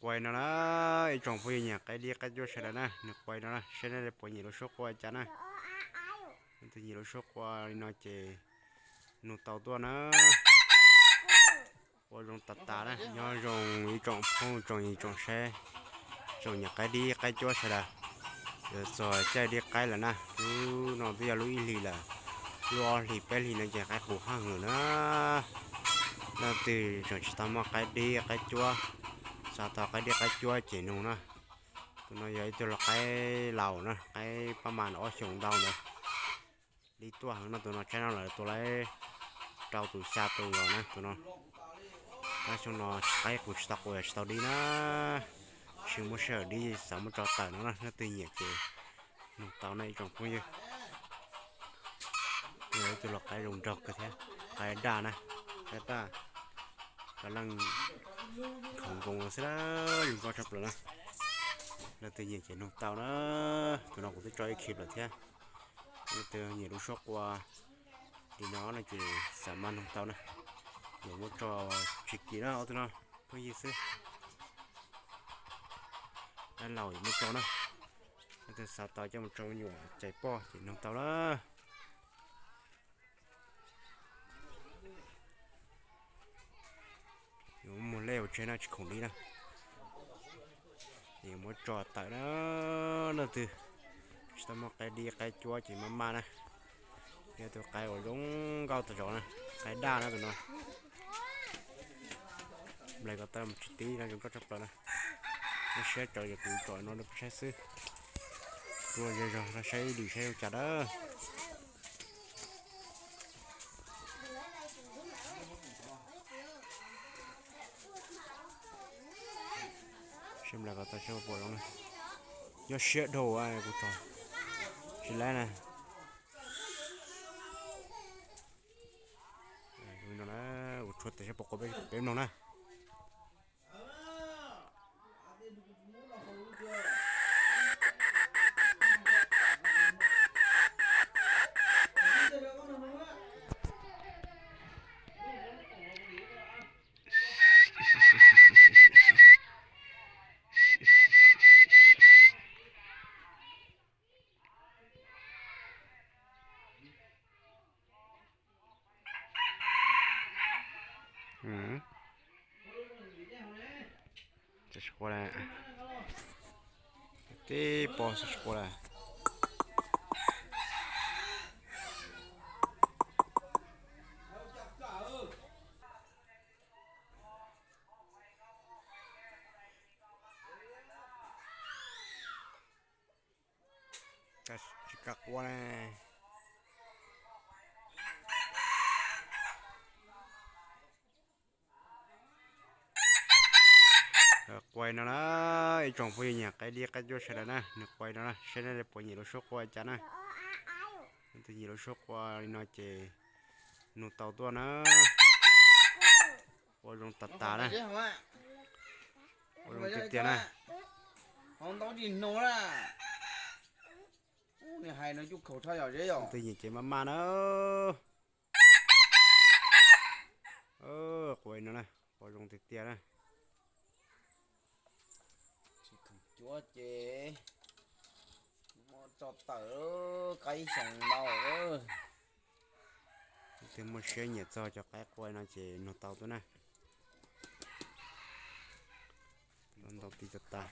Qua no na, ib tsoom phooj ywg nyiam qaib dib qaib cuab sawv daws na, nws qua no na, saib nej puas nyiam lub suab qua cas na. Leej twg nyiam lub suab qua li no ces nug tau tuaj na. Qua zoo tas tas na, nyob zoo ib tsoom phooj tsoom ywg tsoom saib, tsoom nyiam qaib dib qaib cuab sawv daws. Yuav txog caij dib qaib lawm na, lub no twb yog lub ib hlis lawm, lub ob hlis peb hlis no ces qaib qus haj hwm na. Leej twg tseem tsis tau muaj qaib dib qaib cuab, xav tau qaib dib qaib cuab ces nug na. Tus no yog ib tug lau qaib laus na, qaib pab mas ob xyoos ntau ntawd. Dib tuaj heev no, tus no tshaib no lawm tua lawm rau tus xya tus los na tus no. Tab xyoo no qaib qus tsis tau qua tsis tau dib na, tsis muaj sij hawm dib, xav muab tso tawm no na, leej twg nyiam ces nug tau na ib tsoom phooj ywg. Yog ib tug lau qaib zoo nraug kawg thiab, qaib daj na, qaib daj, qaib leej nkhaus nkoos los xwb na, zoo nkauj tshaj plaws na. Leej twg nyiam ces nug tau na, tus no kuv twb tso ib khib lawm thiab. Leej twg nyiam lub suab qua li no no ces xav mas nug tau na. Yuav muab tso tsis kim na, ob tug no phooj ywg xwb. Dab laus yuav muab tso na. Leej twg xav tau coj mus tso me nyuam cais poj ces nug tau na. Yuav muag lej ua tsheb no tsis khoom dib na. Ces yuav muab tso tawm na, leej twg tsis tau muaj qaib dib qaib cuab ces maj maj na. Yog tus qaib uas zoo nkauj tas zog na, qaib daj na tus no. Nplaim ko taw mus tsis tib no zoo nkauj tshaj plaws na. Lub siab tsawv ces kuv tsom no rau peb saib xwb. Tua ze zog rau saib ib lwm saib zoo cas dawb. Sib nplais ko taw saib puas zoo na. Nyob siab dhau kuv tso tsis laib na. Kuv tshuav tes saib puas qua peb mloog na. Tsis qua lawm. Tib pob xwb tsis qua lawm. Tsis kam qua ne. Qua no na, ib tsoom phooj ywg nyiam qaib dib qaib cuab sawv daws na, nws qua no na, saib nej puas nyiam lub suab qua cas na. Leej twg nyiam lub suab qua li no ces nug tau tuaj na. Qua zoo tas tas na. Qua zoo tiag tiag na. Leej twg nyiam ces maj maj na. Qua no na, qua zoo tiag tiag na. Cuab ces muab tso tawm, qaib xyoo ntau. Leej twg muaj siab nyiam txog cov qaib qua no ces nug tau tuaj na. Ntau ntau ti tas tas.